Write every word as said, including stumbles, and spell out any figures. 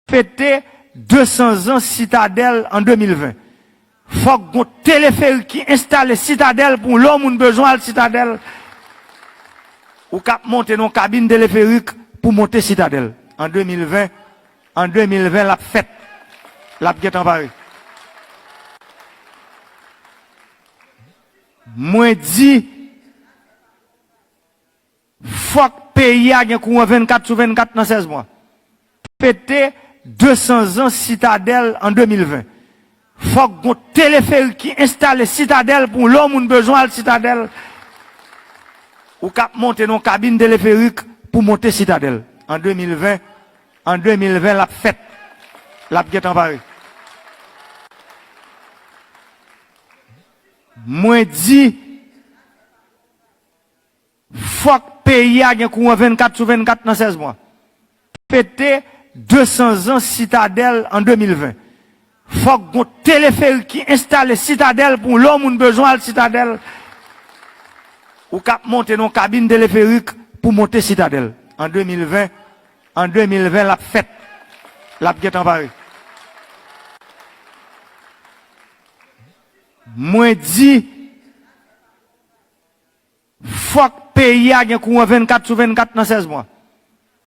Fete de san zan Sitadèl an de mil ven. Fòk gon teleferik ki enstale Sitadèl pou lè yon moun bezwen al Sitadèl, ou ka ap monte nan yon kabin teleferik pou monte Sitadèl. An de mil ven, an de mil ven, l ap fèt. L ap gentan pare. Mwen di, fòk peyi a gen kouran vennkat sou vennkat nan sèz mwa. Fete de san zan Sitadèl an de mil ven. Fòk gon teleferik ki enstale Sitadèl pou lè yon moun bezwen al Sitadèl, ou ka ap monte nan yon kabin teleferik pou monte Sitadèl. An de mil ven, an de mil ven, l ap fèt. L ap gentan pare. Mwen di, fòk peyi a gen kouran vennkat sou vennkat nan sèz mwa. Fete de san zan Sitadèl an de mil ven. Fòk gon teleferik ki enstale Sitadèl pou lè yon moun bezwen al Sitadèl, ou ka ap monte nan yon kabin teleferik pou monte Sitadèl. An de mil ven, an de mil ven, l ap fèt. L ap gentan pare. Mwen di, fòk peyi a gen kouran vennkat sou vennkat nan sèz mwa.